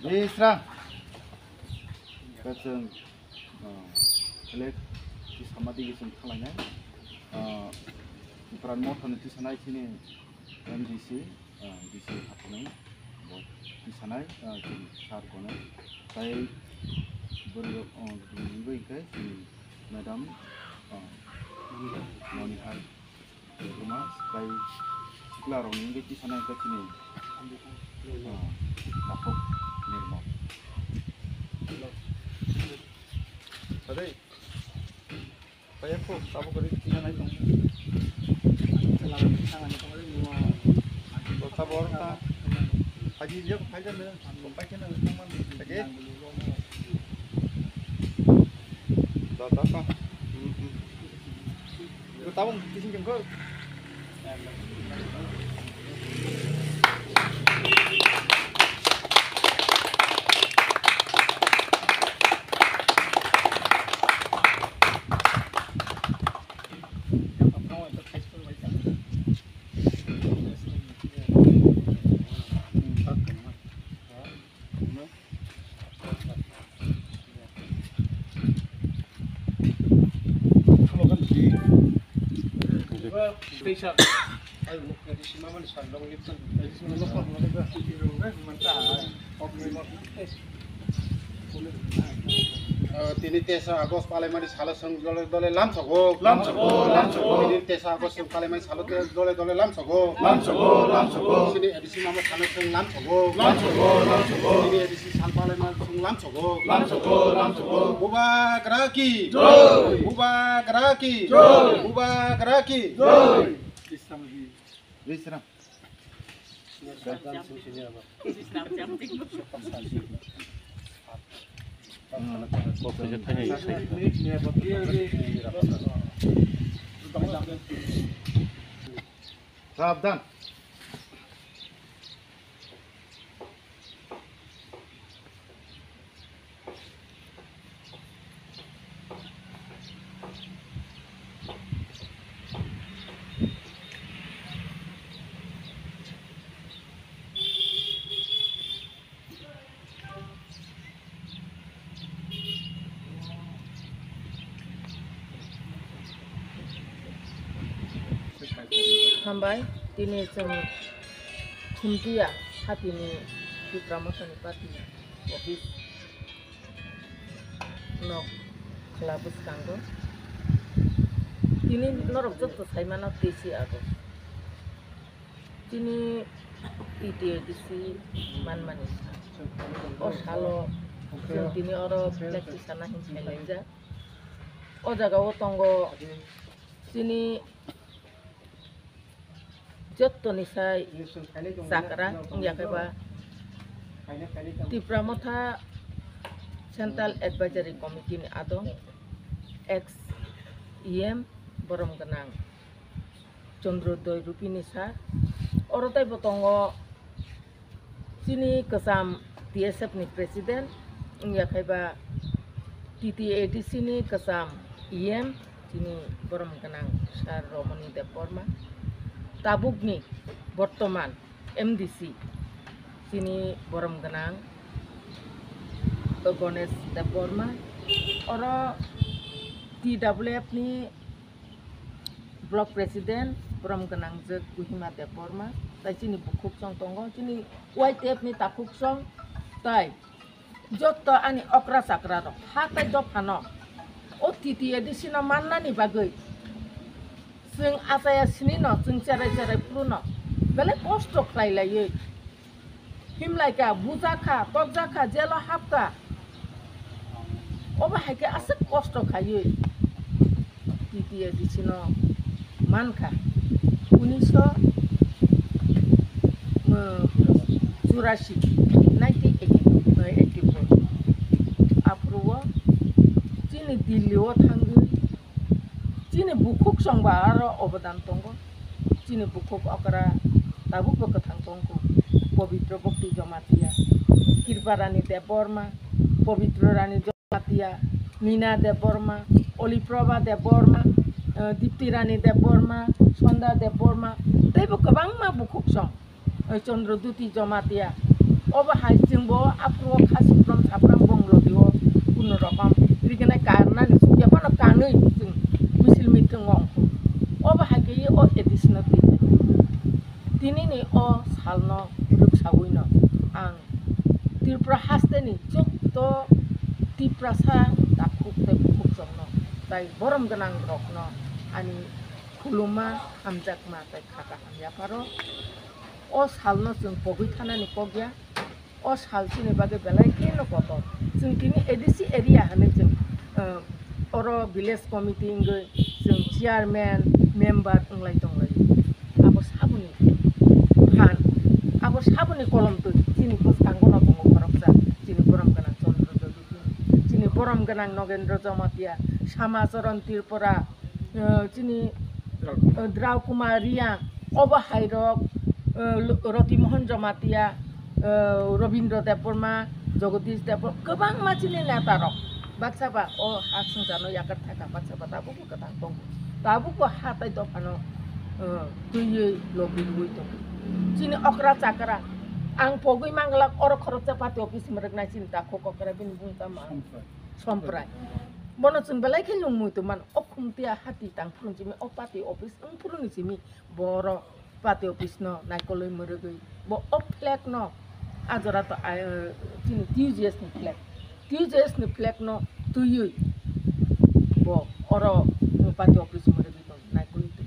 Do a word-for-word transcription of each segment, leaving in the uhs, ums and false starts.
Isra. Kachang, ah, elek, si samadhi kisum khalai nai. Ah, Pran Motha ni tisanai sini M D C, ah, D C Hathani, bo tisanai, ah, chini sir kono. Tai bwrwi rok, ah, bini wngwi hwnkhe chini madam, ah, Monihar. Ruma, bai sikla rok ni wngwi tisanai hwnkhe chini, ah, takhuk Nirmal. Adai, kaya kho, tabuk kwrwi tisanai tong. Bo tabuk oro ta. Phaidi jok, phaidi jok. Oke. Da, da, da. Hmm, hmm. Tabung, kising jengkol. Ah, tini teisa August palaimani salo chwng dole dole lamsogo. Lamsogo, lamsogo. Tini teisa August chwng palaimani salo dole dole lamsogo. Lamsogo, lamsogo. Chini A D C mama salo chwng lamsogo. Lamsogo, lamsogo. Chini A D C sal palaimani chwng lamsogo. Lamsogo, lamsogo. Bubagra ki. Jai. Bubagra ki. Jai. Bubagra ki. Jai. Islam hi. Jai Sri Ram. Sabdan. Hambai, tini chwng Khumtiya hapini Tipra Mothani party office nok khwla bwskango. Tini norok joto saimano teisi abo. Chini T T A D C manmani o salo chwng tini oro flag tisana hinwi laijak. O jaga o tongo chini jottoni sai chakra wngya khe ba Tipra Motha Central Advisory Committee ni adong ex E M borom gwnang Chandrodoi Rupini sir. Oro teibo tongo chini kwcham T S F ni president, wngya khai ba T T A D C ni kwcham E M, chini borom gwnang sir Romoni Debbarma. Tabukni bortoman M D C, chini borom gwnang Ganesh Debbarma. Oro T W F ni Block President borom gwnangjwk Kohima Debbarma, tai chini bukhuksong tongo, chini Y T F ni takhuksong, tai jotto ani okra chakra rok ha tai dophano o T T A D C no mannani bagwi chwng achaya sini no chwng cherai cherai phuru no belai kosto khlai laiwi. Himlaikha, bujakha, tokjakha, jelo hapkha. Obo hai khe aswk kosto khaiwi T T A D C no mankha. Unisho churasi, nineteen eighty-two, eighty-four. Aphuru o chini Delhi o thangwi Chini bukhuk chwngba aro obodan tongo. Chini bukhuk okra tabukbo kwthang tongkhu. Pabitra Bhakti Jamatia, Kirpa Rani Debbarma, Pabitra Rani Jamatia, Mina Debbarma, Oliprabha Debbarma, eh, Dipti Rani Debbarma, Sonda Debbarma, teibo kwbangma bukhuk chwng. Oi Chandra Duti Jamatia. Obo hai chwngbo aphuru o kha siprom saprom bong logi o kuno rokom rignai karnani sukya phano kanwi chwng misil meeting ongkhu. Obo hai khe o A D C no twi. Tinini o salno rwksawino ang Tripura hasteni jotto Tiprasa takhuk tei bukhuk chwngno tai borom gwnang rokno ani khuluma, hamjakma tei kha kaham yapharo. O salno chwng pogwi thanani kok ya. O sal chini bagwi belai kheno kotor. Chwng tini A D C area hinwi chwng, eh, oro village committee wngwi chwng chairman, member wnglai tonglaio. Abo saboni phan, abo saboni kolom twi chini bwskango no tongo khoroksa, chini borom gwnang Chandra Jyoti, chini borom gwnang Nogendra Jamatia, Samacharan Tripura, eh, chini, eh, Drau Kumar Reang, obo hai rok, eh, Lo-, Roti Mohan Jamatia, eh, Robindra Debbarma, Jagadish Debbarma, kwbangma chini neta rok. Baksa ba o ha songcharno yakar thaka, baksa ba tabukbo kwthang tongo. Tabukbo ha tai dophano, eh, twiwi logi rwui tongo. Chini okra chakra, ang pogwi manglak oro khoroksa party office mwrwknai chini takhuk okra bini bung tamo ang Somprai. Somprai. Bono chwng belai khe nung muitu mano. O khumtiya hati tang phuru simi, o party office wng phuru ni simi, borok party office no naikolwi mwrwgwi bo o flag no a jora to, ah, chini T U J S ni flag, T U J S ni flag no twiwi bo oro party office mwrwgwi tong naikolwi tong.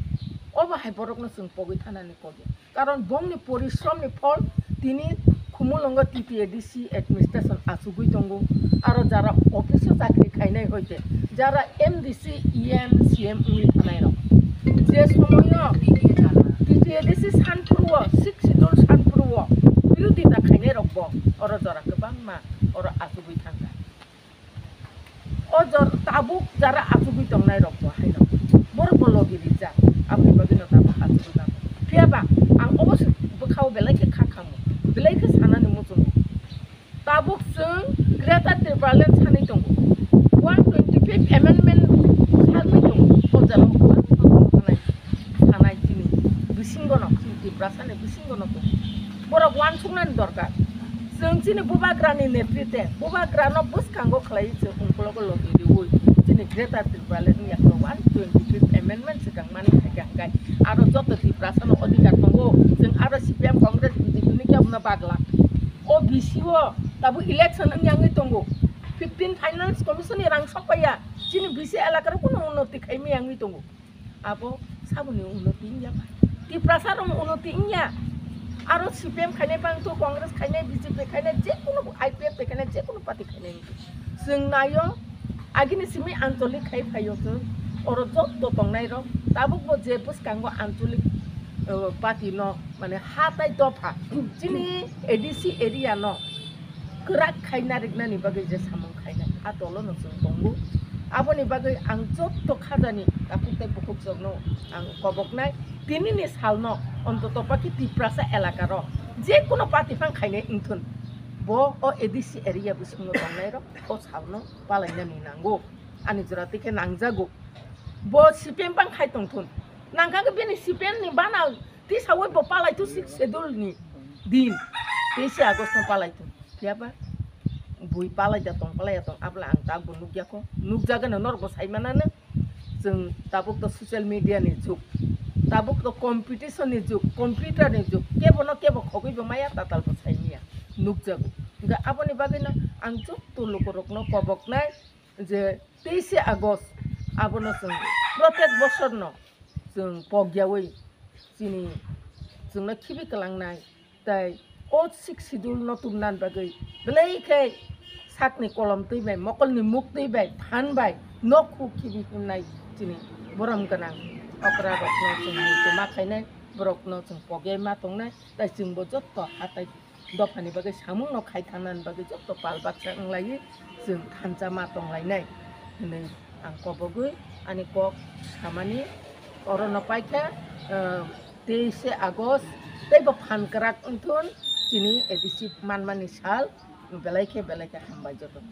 Obo hai borok no chwng pogwi thanani kok ya. Karon bongni porishrom ni phol tini Khumulwngo T T A D C administration achugwi tongo, aro jara office o chakri khainai hoite jara M D C, E M, C M wngwi thanai rok. Je somoyo T T A D C sanphuru o six schedule sanphuru o birodita khainai rok bo oro jora kwbangma oro achugwi thangkha. O jor tabuk jara achugwi tongnai rok bo haino borok bo logi rijak, aboni bagwi no tabuk achugwi tongo. Phiya ba ang obo se bwkhao belai khe kha khamu, belai khe sanani muchungo. Tabuk chwng Greater Tipraland sanwi tongo, one twenty fifth amendment sanwi tongo, o jora o kwbangma borok thanai, thanai chini bisingo no, chini Tiprasa ni bisingo no tongo. Borok uansuknani dorkar. Chwng chini bubagrani netritwe, bubagrano bwskango khlaiwi chwng ungkologo logi riwi chini Greater Tipraland wngya kheno one twenty fifth amendment swkang mani khaikha hwnkhe aro joto Tiprasano odhikar tongo. Chwng aro C P M, Congress, B J P ni khe abono bagla. O B C o tabuk election wngya wngwi tongo. Fifteen Finance Commission ni rang sokpaiya. Chini B C elakaro kunu unnoti khaimaya wngwi tongo. Abo saboni unnoti wngya ba? Tiprasa rokni unnoti wngya. Aro C P M khainai bangtho, Congress khainai, B J P khainai, jekunu I P F T khainai, jekunu party khainai wngtho. Chwng naio, agini simi ancholik khai phaio chwng. Oro jotto tongnai rok, tabukbo je bwskango ancholik, eh, party no, mane ha tai dopha. Chini A D C area no kwrak khai nariknani bagwi je samung khainai, a dolono chwng tongo. Aboni bagwi ang jotto khajani takhuk tei bukhuk chwrwkno ang koboknai. Tinini salno ontoto pakhe Tiprasa elakaro jekunu party phang khainai wngthun, bo o A D C area bisingo tongnairok o salno palainani nango. Ani jora tikhe nangjago. Bo C P M phang khai tongthun. Nangkha khe bini C P M ni bana tisaui bo palai thu six schedule ni din. Teise August no palai thu. Phiya ba bui palai da tong, palai ya tong, abla ang tabuk nukya kho. Nukjagano norok bo sai manano. Chwng tabuk to social media ni jug. Tabuk to competition ni jug, computer ni jug. Kebo no kebo khogwi bo maya tatal bo sai maya. Nukjago. Hwnkhe aboni bagwi no ang jotto lukurokno koboknai je teise August abono chwng protek bosorno chwng pokyaui chini chwngno khibi kwlangnai. Tai o six schedule no tumna bagwi belai khe sakni kolom twi bai, mokolni muk twi bai, phan bai nok huk khibi himnai chini borom gwnang okra rokno chwng muitu ma khainai, borokno chwng pogei ma tongnai, tai chwngbo jotto hatai dophani bagwi samungno khai thangnani bagwi jotto pal baksa wnglaiwi chwng thansa ma tonglainai hwnwi ang kobogwi Ani kok samani orono paikha, eh, teise August teibo phan kwrak wngthun chini A D C manmani sal belai khe belai khe hambai jotono.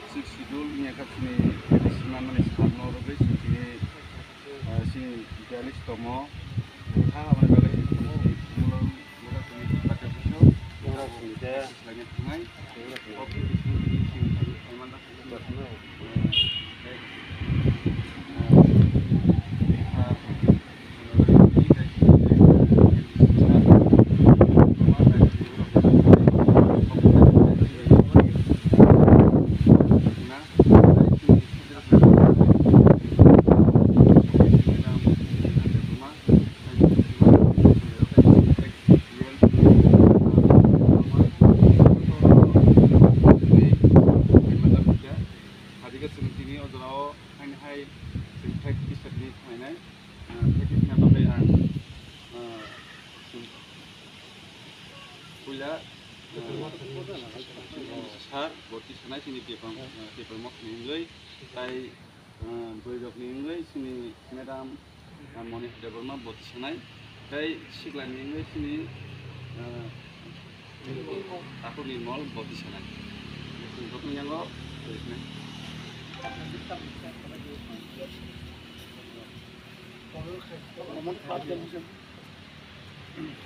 Sixth Schedule wngya kha chini A D C manmani salno rwgwi chwng tini, ah, chini biyalish tomo bwkha aboni bagwi chwng tini Umrang, Umrang chini party office-o khlaina thangnai. Adi khe chwng tini o jora o haini hai chwng flag tisani khlainai, ah, flag tisna bagwi ang, ah, chwng puila, ah, sir bo tisanai chini paper, ah, paper mok ni wngwi tai, ah, bwrwi rok ni wngwi chini madam, ah, Monika Debbarma bo tisanai. Tei sikla ni wngwi chini, ah, Takhuk Nirmal bo tisanai. Chwng joto ni yango twi sinai.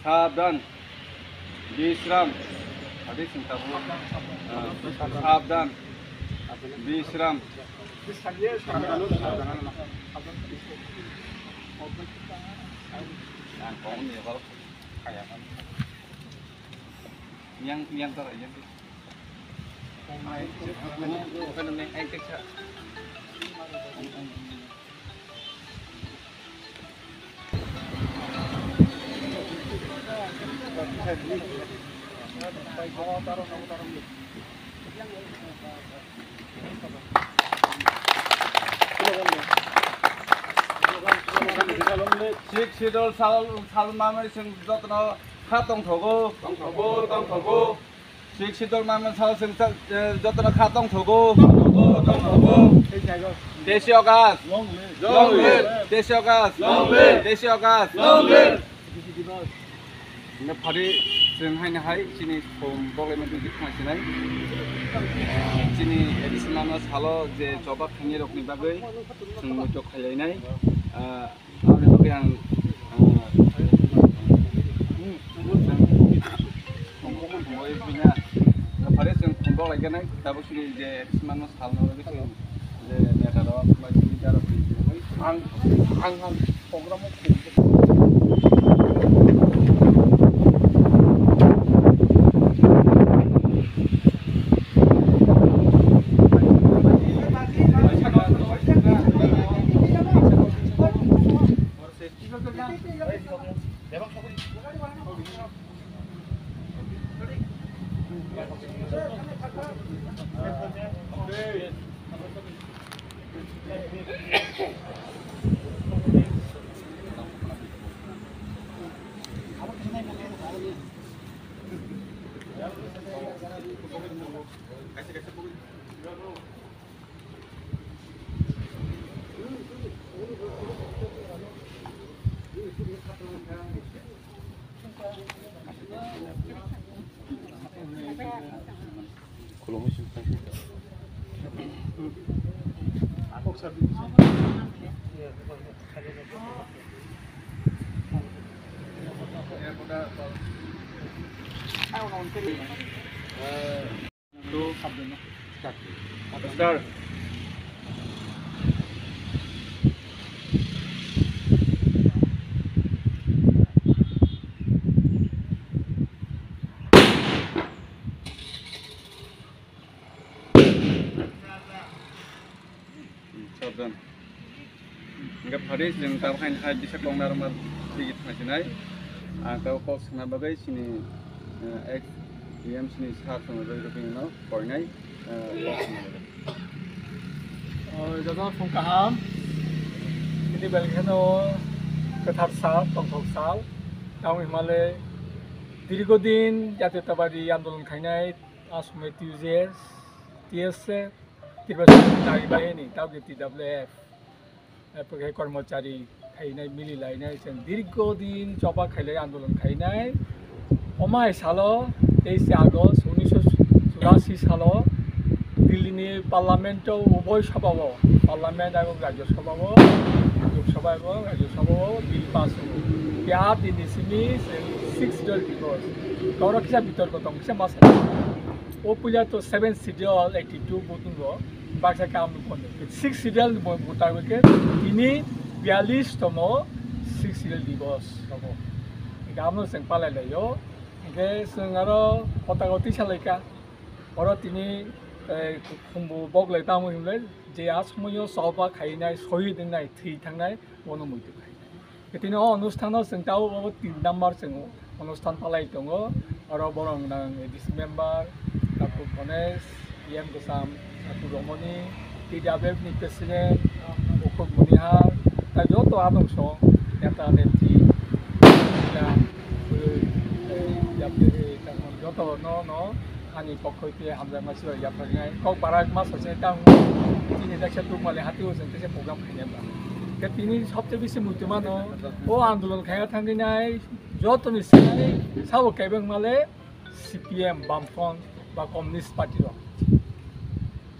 Sabdan. Bisram. Adi sing tabu. Ah, sabdan. Bisram. Yang, yang tor, yang. Sixth Schedule sal, sal manwi chwng jotono kha tongthogo. Tongthogo, tongthogo. Sixth Schedule manwi sal chwng cha-, eh, jotono kha tongthogo. Tongthogo, tongthogo. Teisi August. Long live. Long live. Teisi August. Long live. Teisi August. Long live. Hingke phari chwng haino hai chini khum boklaima twi khna sinai. Chini A D C manma salo je choba khainai rokni bagwi chwng muitok khailainai. Ah, aboni bagwi ang, ah, phari chwng khum boklaiganai tabuk chini je A D C manma salno bagwi chwng je neta rok bai chini leader rok ni bagwi ang, ang, ang program o khum Start. Sabdan. Hingke phari chwng tabuk haino hai bisa kongna rwma tigi thangsinai. Ang tabuk kok sana bagwi chini, eh, ex T M C ni sir song roi roi no koinai, eh, kok song roi. O, jotono phung kaham. Ini belkheno kwthar sal, tongthok sal. Tamo himale dirgo din jatiyotabadi andolon khainai asomoi T U J S, T S F, Tripura Chakri Nari Bahini, tamo khe T W F. Epokhe kormochari khainai, mili lainai, chwng dirgo din choba khailai andolon khainai. Omai salo, teis August unisho churasi salo, Delhi ni Parliament o uboi sabha o, Parliament ebong Rajya Sabha o, Lok Sabha ebong Rajya Sabha o bill pass wngo. Biya din ni simi chwng six Schedule divorce. Toro kisa bitorko tong, kisa masa. O puila to seven Schedule eighty two butung ro. Baksa kam kono. Six Schedule ni bo-, bota ke tini biyalish tomo Six Schedule divorce tomo. Gamno chwng palai laio. Hingke chwng aro potaka tisa laika. Oro tini, eh, khumbu bok lai tamo himle je asmoyo soba khainai, sohid wngnai, thwi thangnai, bono muitu khainai. Tini o onusthano chwng tabuk o tin number chwng onusthan palai tongo. Oro borok nang A D C member, Taku Ganesh, E M Kwcham, Taku Romoni, T W F ni president, Bukhuk Munihar, tai joto adong song, neta netri, ya, eh, eh, ya, eh, joto no, no, ani pokho tei hamjakma sibari yapharnai. Kok barak ma sachinai tamo, chini daksa tukmali hati o chwng teisa program khainai ba. Khe tini sobse bisi muitu mano, o andolon khaina thangwi nai, jotoni sinai, sabo kebeng male C P M, Bamfront ba Communist Party rok.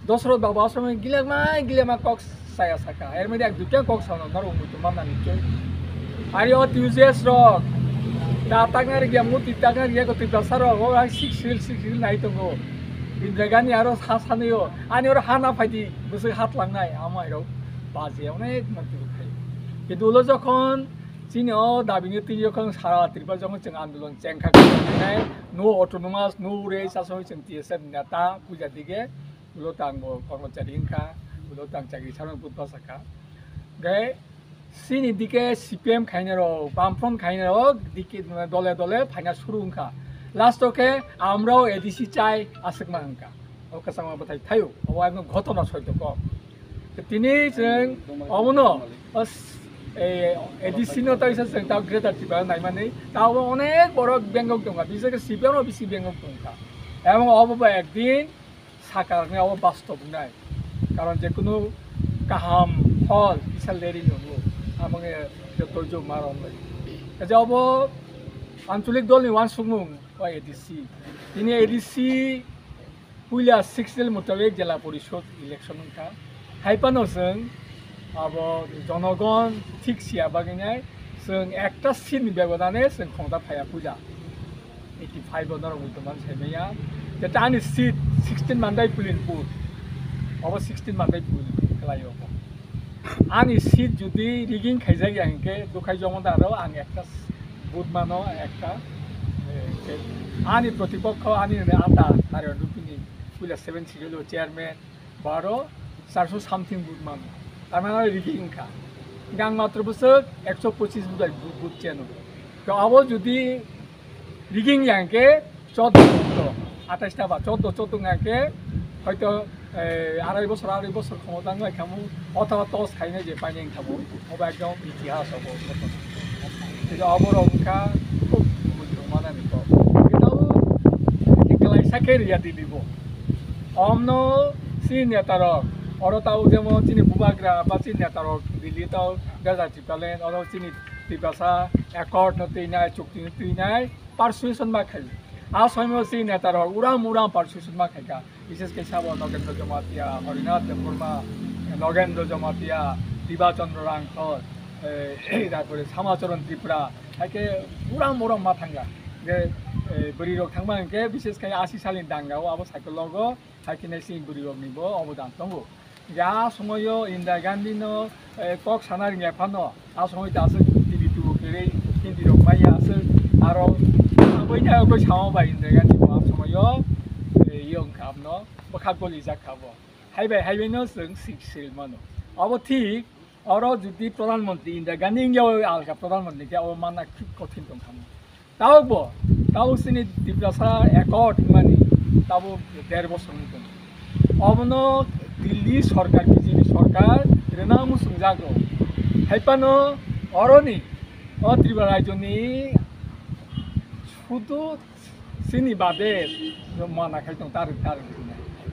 Dosrot babu asomoi gilekma, gilekma kok saya saka. Er mede ek duita kok sana, naro muitu manna ni choi. Ari o T U J S rok, da takna rigya, muti takna rigya ko Tiprasa rok, o ai six Schedule, six Schedule nai tongo. Indira Gandhi aro ha sanio, ani oro ha na phaidi, bwswk hat langnai, amo airo baji onek manti khai. Kintu ulo jokhon chini o dabi ni twi jokhon sara Tripura jokhon chwng andolon chengkha khe, no autonomous, no race, asoi chwng T S F neta puja dige, ulo tang bo kormochari wngkha, ulo tang chakri sarong putba sakha. Gai Chini dike C P M khainai rok, Bamfront khainai rok, dike dole dole phaina suru wngkha. Last o khe amrao A D C chai aswkma wngkha. O kwchangma bwthai thaio, obo ekdom ghotona soito kok. Tini chwng obono, os, eh, A D C no taisa chwng ta Greater Tripura naimani, ta obo onek borok bengok tongkha, biseshe C P M no bisi bengok tongkha. Ebong obo bo ekdin sakar ni obo bastob wngnai. Karon je kunu kaham phol kisa leri nungo, amoni je toijo maron lai. Kaje obo ancholik dol ni uansukmung o A D C. Tini A D C puila six Schedule mutabik Jela Porishod election wngkha. Hai phano chwng abo jonogon thik siya bagwi nai chwng ekta seat ni bebodane chwng khongjak phaiya puila. Eighty five o norok muitu man sai maya. Jeta ani seat sixteen Mandai polling booth. Obo sixteen Mandai polling khlai obo. Ani seat jodi rigging khaijak ya hinkhe, dukhai jomo da aro ang ekta booth mano ekta. Eh, ani protipokho ani ata Narayan Rupini puila seven Schedule o chairman. Baro charso something booth mano. Tar mane rigging wngkha. Hinkhe ang matro bwswk ekso pochis booth, booth cheno. To abo jodi rigging ya hinkhe choddo, choddo, atais ta ba choddo, choddo wngkha hinkhe hoito, eh, arai bosor, arai bosor khomota wngkha mu, othoba tos khainai je painai wngkha mu. Obo ekdom itihas obo ghotona. Tei oborok wngkha khub muitu manani kok. Tei tabuk khe kwlaisa khe riya Delhi bo. Omno chini netarok, oro tabuk jemon chini bubagra ba chini netarok Delhi tao Greater Tipraland, oro chini Tiprasa accord no twinai, chukti no twinai, persuasion ma khai. A soimo chini netarok uram uram persuasion ma khaikha. Bises khe sabo Nogendra Jamatia, Harinath Debbarma, Nogendra Jamatia, Diba Chandra Rangkhol, eh, tarpore Samacharan Tripura, hai khe uram uram ma thangya. Hingkhe, eh, bwrwi rok thangma hingkhe bises khe asi salni danga o abo cycle logo, hai khe nai sini bwrwi rok ni bo obodan tongo. Hingkhe a somoio Indira Gandhi no, eh, kok sana ringya phano, a somoi ta aswk T V tubu kwrwi, Hindi rok maya aswk, aro aboni abo samo bai Indira Gandhi bo a somoio, eh, yong kha abno, bwkha goli jak kha bo. Hai bai, hai bai no chwng sik sil mano. Abo thik, oro jodi Pradhan Mantri Indira Gandhi wngya alka Pradhan Mantri khe abo manna khub kothin tong kha. Tabuk bo Tabuk chini Tiprasa Accord hwnmani tabuk der bosor wngwi tongo. Obono Delhi sorkar, B J P sorkar rwna muchungjago. Haiphano oroni, o Tripura rajyoni sudu chini bade mana khai tong tar tar.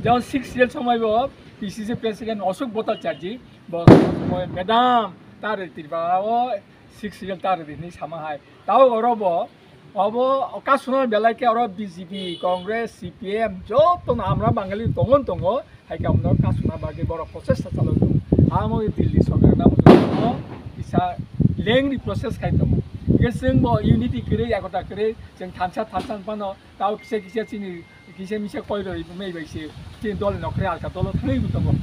Jemon six year somoi bo P C C president Ashok Bhattacharya bo somoi madam tar Tripura o six year tar hinwi sama hai. Tao oro bo, obo kasuna belai khe oro B J P, Congress, C P M joto no amra Bangali tongo tongo, hai khe amno kasuna bagwi borok prochesta chalok tongo. Amo Delhi sorkar namo tongo, kisa lengri process khai tongo. Hingke chwng bo unity kwrwi, ekota kwrwi, chwng thansa thansa phano tao kisa kisa chini kisa misa koi roi mei bai se chini dol ni nokre alka dolo thangwi bo tongo.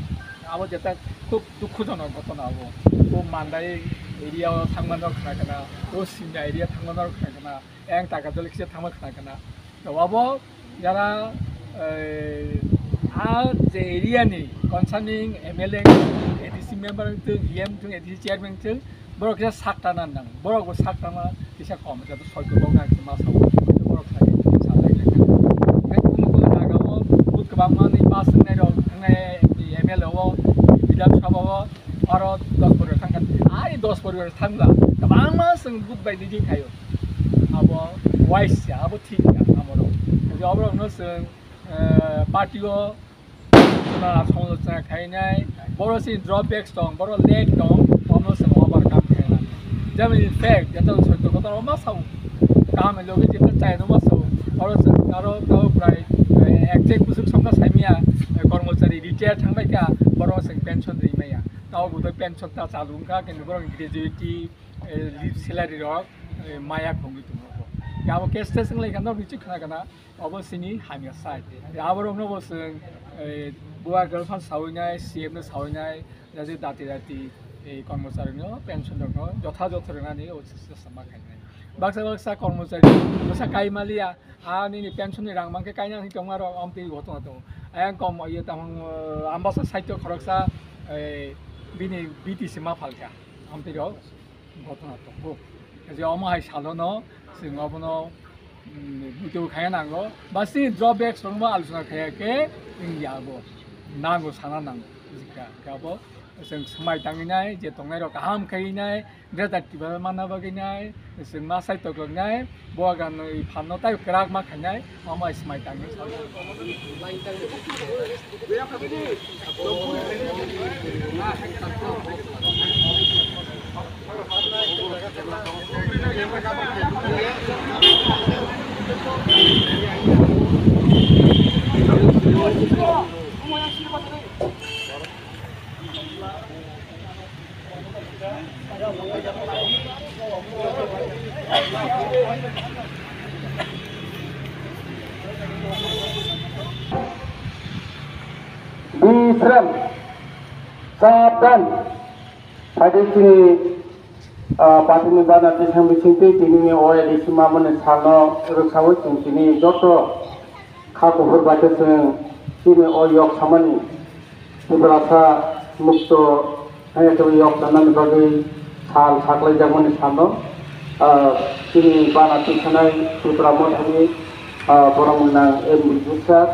Abo jeta khub dukhujonok ghotona abo. O Mandai area o thangmano khna khna, o Simla area thangmano khna khna. Ayang taka jole kisa thangma khna khna. To abo jara, eh, a je area ni concerning M L A, A D C member wngthung, E M wngthung, A D C chairman wngthung, borok kisa sak tana nang, borok bo sak tana kisa kom, jata soi kobok nang kisa ma sao, borok sai kisa sa lai lai. Tei kumu kumu jaga o but kwbangma ni pass wngnai rok, wngnai M L A o, Bidhan Sabha o, aro dos poribar thangkha, ai dos poribar thangla, kwbangma chwng but bai niji khaio. Abo wise ya, abo thik ya, amoro. Oborokno chwng, eh, party o na samalochona khainai, boro si drawbacks tong, boro lag tong, omo chwng overcome khainai. Jemon in fact, jeta sotto kotha ma sao, kam loge jeta chai no ma sao, oro chwng aro tao prai, eh, ek chek busuk songkha saimia, eh, kormochari retire thangbai kha, boro chwng pension ri maya. Tao bo pension ta chalu wngkha, kintu boro gratuity, eh, leave salary rok, eh, maya khongwi tongo. Abo case test wng lai kha, no bichik khna khna. Obo chini hamya sai. Aborokno bo chwng, eh, bubagra phano sawinai, C M no sawinai, jaje dati dati, eh, kormocharino pension rokno jotha jotha rwnani obo chwng chama khainai. Baksa baksa kormochari bwsa kai maliya, a nini pension ni rang mankhe kaina hinwi tongma rok, amtwi ghotona tongo. Ayang kom, iye, tamo, eh, Ambasa side o khoroksa, eh, bini B T C ma phalkha, amtwi rok. Ghotona tongo. Je omo hai salono chwng obono, mm, buitwi khaya nango. Ba chini drawbacks rokno alochona khaya khe wngya abo. Nango sana nango. Jikha khe abo chwng swmai tangwi nai, je tongnai rok kaham khai nai, greater Tipraland manna bagwi nai, chwng ma sai toklok nai, bo ganwi phanno tai kwrak ma khainai, omo hai swmai tangwi. Bisram, sabdan, phai di chini, ah, party ni bana tisang bising twi tini ni O A D C mamani salno rwksawi chwng tini joto kha kuphur bai khe chwng chini o yok samani Tiprasa mukto hai khe yok sanani bagwi sal saklaijakmani salno, ah, chini bana tisanai Tipra Mothani, ah, borok gwnang M D G sir,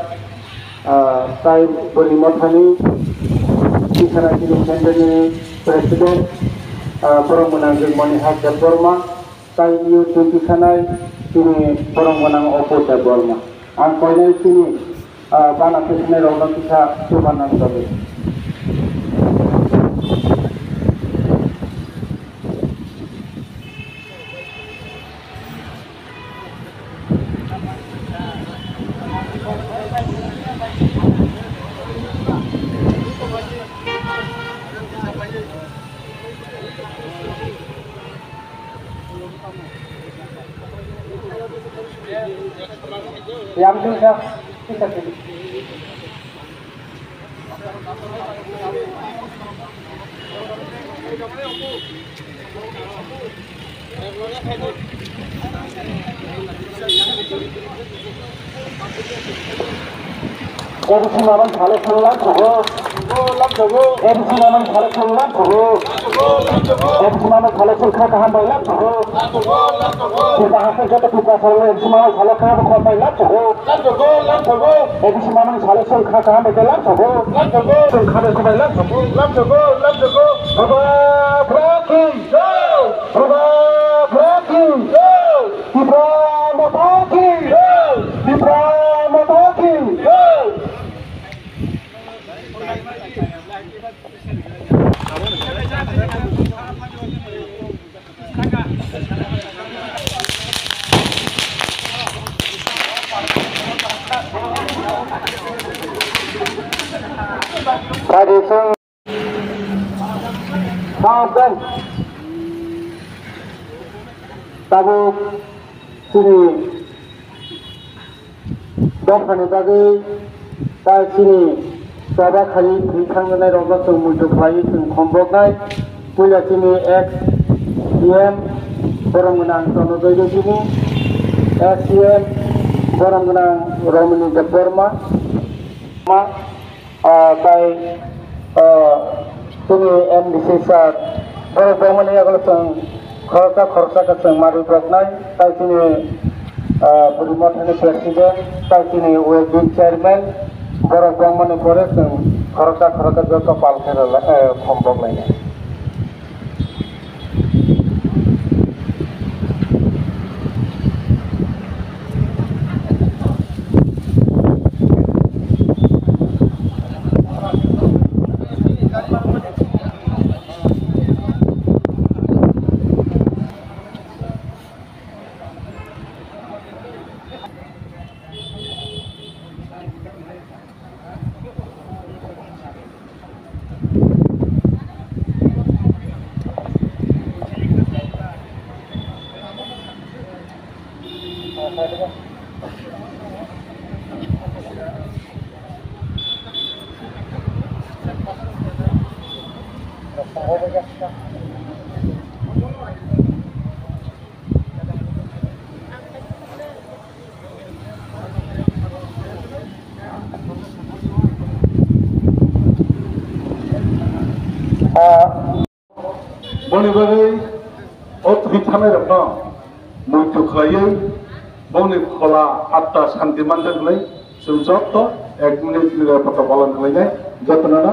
ah, tai bwrwi mothani tisanai chini centre ni president, ah, borok gwnang Jigmoni Hai Debbarma, tai youth ni tisanai chini borok gwnang Apu Debbarma. Ang koinai chini, ah, bana tisanai rokno kisa chubanani bagwi. Yang tu dah kita tu. Jadi semalam kalau pulang, A D C mamani salai chwng lam thogo. A D C mamani salai chwng kha kaham bai lam thogo. Tipra haste joto Tipra salai A D C mamani salai kha khorok bai lam thogo. A D C mamani salai chwng kha kaham bai lam thogo. Chwng kha bai khorok bai lam thogo. Baba Bhra ki jai. Baba Bhra ki jai. Tipra Motha ki jai. Tipra Motha ki jai. Sadi song. Saben. Tabuk chini dophani bagwi tai chini choba khai thwi thangnairokno chwng muitu khlaiwi chwng khomboknai. Puila chini ex C M borom gwnang Chondrojoy Debini, ex C M borom gwnang Romini Debbarma. Ma, ah, tai, ah, chini M D C sir, borok bangmani yagulo chwng khoroksa khoroksa khe chwng marwi boroknai, tai chini, ah, Bwrwi Mothani president, tai chini wedding chairman, borok bangmani pore chwng khoroksa khoroksa joto pal khe rwla-, eh, khombok lainai. Boni bagwi o thwi thanairokno muitu khlaiwi bongni phola atta santi manjak hwnwi chwng joto ek minute ni protocol khlainai jotono no.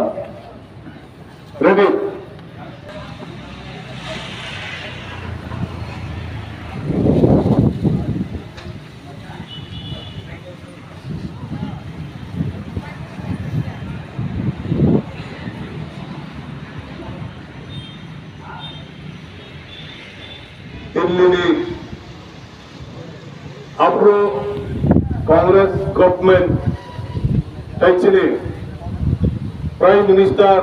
Ready. Delhi ni aphuru Congress government tai chini Prime Minister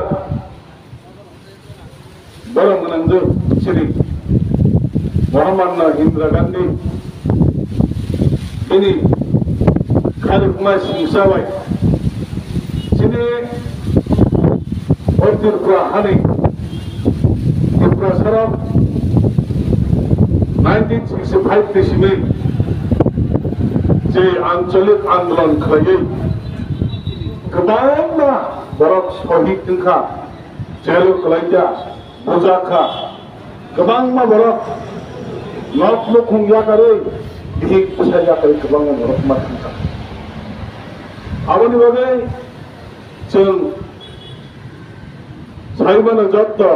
borom gwnang jwk chini Mohammad Indira Gandhi bini khairokma singsa bai chini o Tripura hani Tiprasarok nineteen sixty-five ni simi je ancholik andolon khlaiwi kwbangma borok sohid wngkha, jail o kwlaijak, bujak kha. Kwbangma borok nok nukhung yakarwi, bihik bwsa yakarwi kwbangma borok ma thangkha. Aboni bagwi chwng sai mano jotto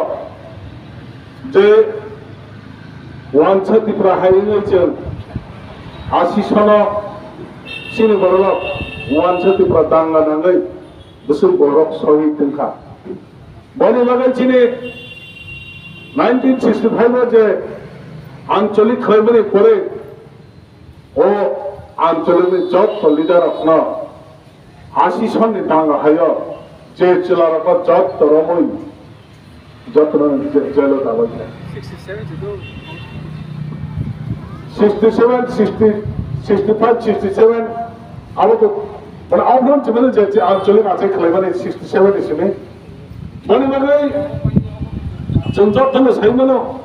je wansa Tipra hai wngwi chwng asi sono chini borok wansa Tipra danga nangwi bwswk borok sohid wngkha. Boni bagwi chini nineteen sixty-five o je ancholik khlaimani pore o ancholikni jotto leader rokno asi sonni danga hayo je chwla rokno jotto romwi jotto no je-, jail o dabai kha. Sixty-seven, sixty, sixty-five, sixty-seven abo to mane outgrown chimani je, je ancholik achai khlaimani sixty-seven ni simi. Boni bagwi chwng jotono sai mano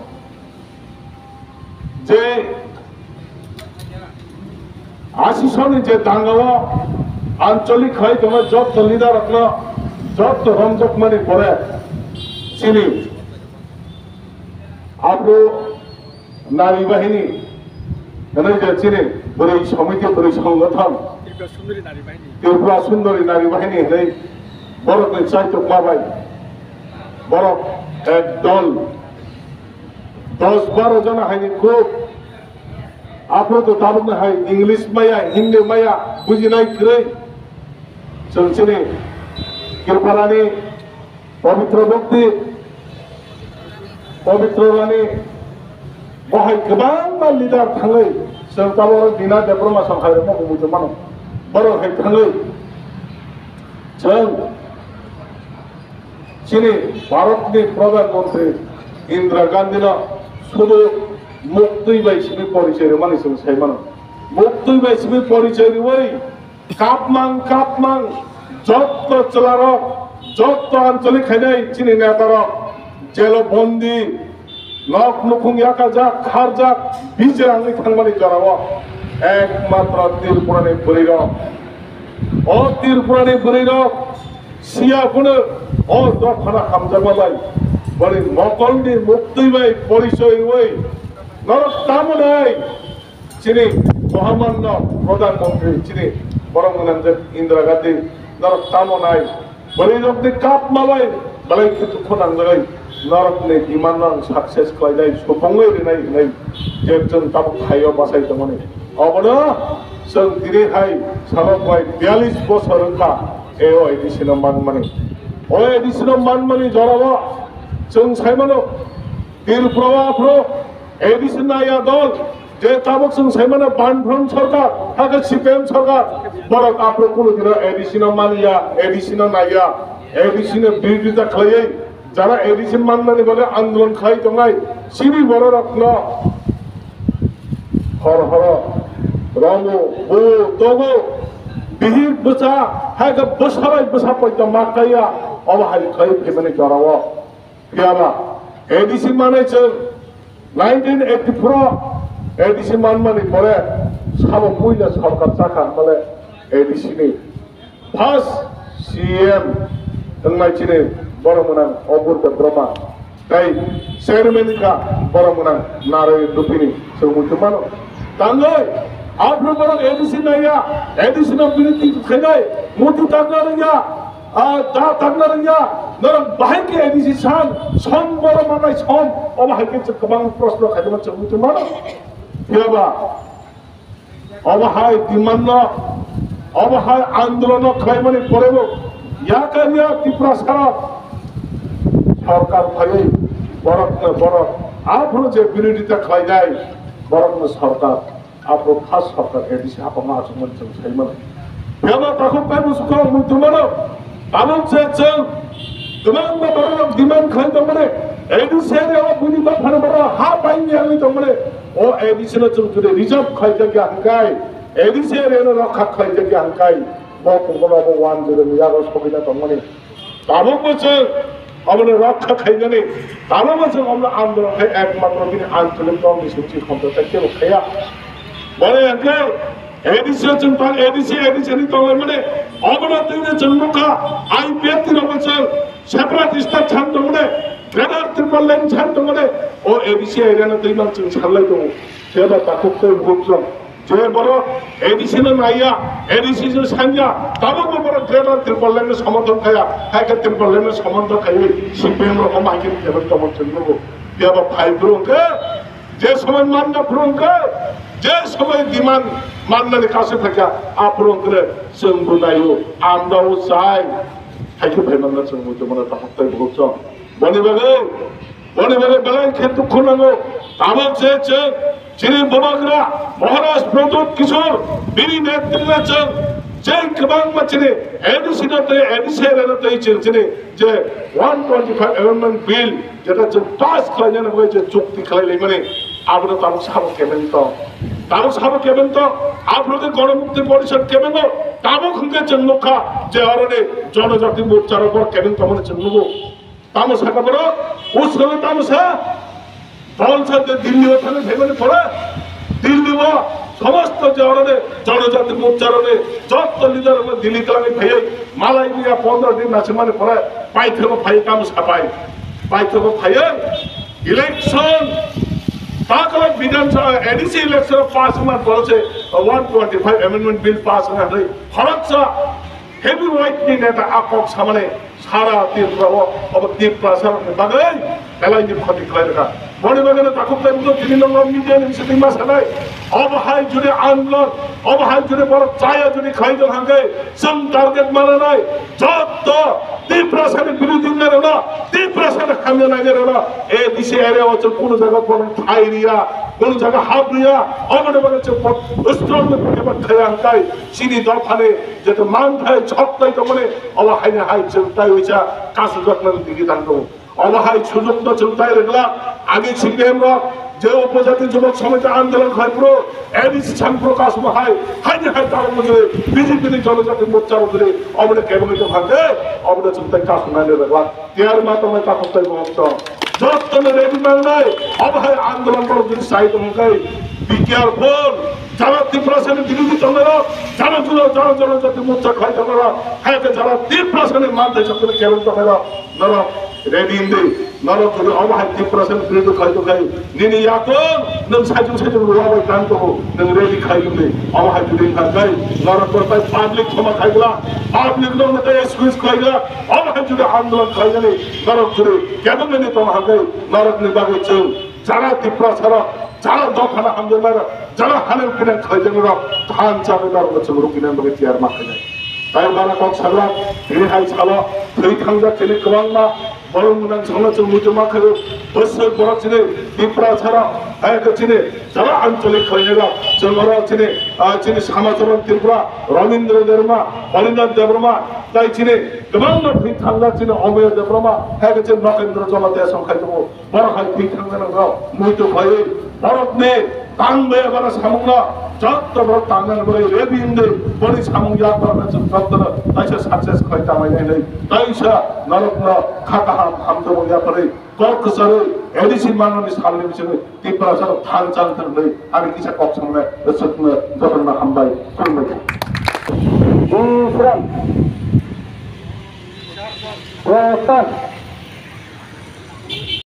je asi sonni je dangao ancholik khai tongma jotto leader rokno Jotto romjokmani pore chini aphuru nari bahini hwnwi je chini bwrwi samiti, bwrwi songothon, Tripura Sundori Nari Bahini hwnwi borokni chaitukma bai borok ekdol dos baro jona haini kuk. Aphuru to tabukno hai English maya, Hindi maya bujinai kwrwi. Chwng chini Tripurani Pabitra Bhakti, Pabitra Rani, bo hai kwbangma leader thangwi, chwng tabuk Dina Debbarma song hai rokno bo muitu mano. Borok hai thangwi chwng chini Bharatni Pradhan Mantri Indira Gandhino sudu muktwi bai simi porichoi rwmani chwng sai mano. Muktwi bai simi porichoi rwui kapmang kapmang jotto chwlarok, jotto ancholik khainai chini netarok jelo bondi, nok nukhung yakajak, kharjak, bijra wngwi thangmani jorao ekmatro Tripurani bwrwirok, o Tripurani bwrwirok siya phano o dophano hamjakma bai boni mokolni muktwi bai porichoi rwui norok tamo nai? Chini mohamanno Pradhan Mantri chini borok gwnangjak Indira Gandhi norok tamo nai? Bwrwirokni kapma bai belai khe dukhu nangjagwi norokni demand no ang success khlainai, supungwi rwnai hwnwi je chwng tabuk thaio bachai tongmani. Obono chwng tini hai salok bai biyalish bosor wngkha A O A D C no manmani. O A D C no manmani jorao chwng saimano Tripura o aphuru A D C naiya dol, je tabuk chwng saimano banphron sorkar, hakhe C P M sorkar, borok aphuru kunu dino A D C no manya, A D C no naiya, A D C no birodita khlaiwi, jara A D C mannani bagwi andolon khlai tongnai, chini bororokno hor horo romo, bu, togo, bihik bwsa, hakhe bwsa bai bwsa poito ma kaiya, obo hai khlai phaimani jorao. Phiyaba A D C manwi chwng nineteen eighty-four o A D C manmani pore sabo puila sorkar chakha hwnmale A D C ni first C M wngnai chini borok mwnang Obur Debbarma tei chairman wngkha borok mwnang Narayan Rupini chwng muitu mano. Tangwi aphuru borok A D C naiya, A D C no bini twi khainai, muitu tangna rwngya. Ah, da tangna rwngya, norok bahai khe A D C san, som borok manai som, obo hai khe chwng kwbang proshno khaimano chwng muitu mano. Phiyaba obo hai demand no, obo hai andolon no khlaimani porebo yakar yak Tiprasa rok sorkar phaiwi borokno borok aphuru je birodita khlainai borokno sorkar Aphuru first sorkar A D C hapangma achukmani chwng sai mano. Phiyaba takhuk tei bwswk kok muitu mano. Tabuk je chwng kwbangma borok demand khlai tongmani, A D C area o buini dophani borok ha paini wngwi tongmani. O A D C no chwng jodi reserve khlai jak ya hwnkhe, A D C area no rokha khlai jak ya hwnkhe, bo kubuno bo one zero ni yago sogwi na tongmani. Tabukbo chwng omono rokha khainani, tabukbo chwng omono andolon khai ekmatro bini ancholik dol ni simi khonto tei tebo khaiya. Boni hwnkhe A D C o chwng tang, A D C, A D C ni tonglaimani, omono twino chwng nukha, I P F T rokbo chwng separatist ta chan tongmani, Greater Tipraland chan tongmani, o A D C area no twimang chwng sanlai tongo. Seba takhuk tei bukhuk chwng. Je borok A D C no naiya, A D C no sanya, tabukbo borok Greater Tipraland no somorthon khaiya, hai khe Tipraland no somorthon khaiwi C P M rok omo hai khe tebak tongmani chwng nugo. Phiya ba phai phuru hwnkhe, je somoi manna phuru hwnkhe, je somoi demand mannani kasu phaikha, aphuru hwnkhe chwng bo naio, amdao chai, hai khe phai manna chwng bo tongmani takhuk tei bukhuk chwng. Boni bagwi Boni bagwi belai khe dukhu nango. Tabuk je chwng chini Bubagra Maharaj Pradyut Kishore bini netrite chwng je kwbangma chini A D C no tei A D C area no tei chwng chini je one twenty-five amendment bill jeta chwng pass khlainani bagwi je chukti khlai laimani, abono tabuk sabo kebeng tong. Tabuk sabo kebeng tong. Aphuru khe Ganamukti Porishad kebengo. Tabuk hwnkhe chwng nukha je oroni Jonojati Morcha rok bo kebeng tongmani chwng nugo. Tamo saka borok, usalo tamo sa, dol sa de Delhi o thangwi phaimani pore, Delhi o Somosto je oroni Jonojati Morcha roni jotto leader rok Delhi twlangwi phaiwi malai miya pondro din nasimani pore paithago phaiwi tamo sapai. Paithago phaiwi election, takla Bidhan Sabha A D C election pass man pore se one twenty-five amendment bill pass wngkha hwnwi khoroksa heavyweight ni neta a kok samani sara Tripura o, obo Tiprasa rokni bagwi belai ni khoti khlai rwkha. Boni bagwi no takhuk tai bujo tini nongo media ni bisingtwi ma sanai. Obo hai jodi andolon, obo hai jodi borok chaya jodi khlai tong hangkhe chwng target mananai jotto Tiprasa ni birodhi wngnai rokno, Tiprasa ni hamya nainai rokno A D C area o chwng kunu jaga borok thai riya, kunu jaga hap riya. Oboni bagwi chwng strong ni protibat khaiya hangkai chini dophani jeto manthai choktai tongmani, obo haini hai chwng tai uisa kasujaknani digi tangdo. Obo hai sujukno chwng tai rwgla, agi C P M rok je upojati jubok samajik andolon khai phuru A D C chang phuru kasuma hai, haini hai taro mujuri B J P ni Jonojati Morcha mujuri oboni kebengwi tongkha khe oboni chwng tai kasumnani rwgla. Tiyar ma tongnai takhuk tai bo tong. Jottoni ready nangnai, obo hai andolon borok jodi sai tongkha khe, be careful. Jara Tiprasa ni birodhi tongnai rok, jara jura, jara jara jati Morcha khai tongnai rok, hai khe jara Tiprasa ni manthai chakri kerong tongnai rok, norok ready indi, norok jodi obo hai Tiprasa ni birodhi khai tongkha khe, nini yakung nwng saichung saichung rwa bai tang tongo, nwng ready khai indi, obo hai jodi wngkha khe, norok bo tai public khoma khai gla, public rok no tai excuse khai gla, obo hai jodi andolon khai gani, norok jodi kebengmani tong hangkhe, norok ni bagwi chwng jara Tiprasa rok, jara dophano hamjaknai rok, jara hanel pinang khlaijaknai rok, thansa bai norok no chwng rukina bagwi tiyar ma khainai. Tai bara kok sagra, tini hai salo, thwi thangjak chini kwbangma, borok mwnang songno chwng muitu ma khaio, bwswk borok chini Tiprasa rok, hai khe chini jara ancholik khlainai rok, chwng oro chini, ah, chini Samacharan Tripura, Ramindra Debbarma, Harinath Debbarma, tai chini kwbangma thwi thangjak chini Omoy Debbarma, hai khe chini Nokendra Jamatia song khai tongo. Borok hai thwi thangna nango, muitu khaiwi borokni tang bai abana samungno jotto borok tangna bagwi ready wngwi boni samung yak barna chwng jottono kaisa success khlai tanglainai hinwi kaisa norokno kha kaham hamjakmung yapharwi kok kwcharwi A D C manani salni bisingwi Tiprasa rok thang chang thang hinwi ani kisa kok samne swkno jotono hambai khulumbai. Jai Shri Ram. Jai Shri Ram.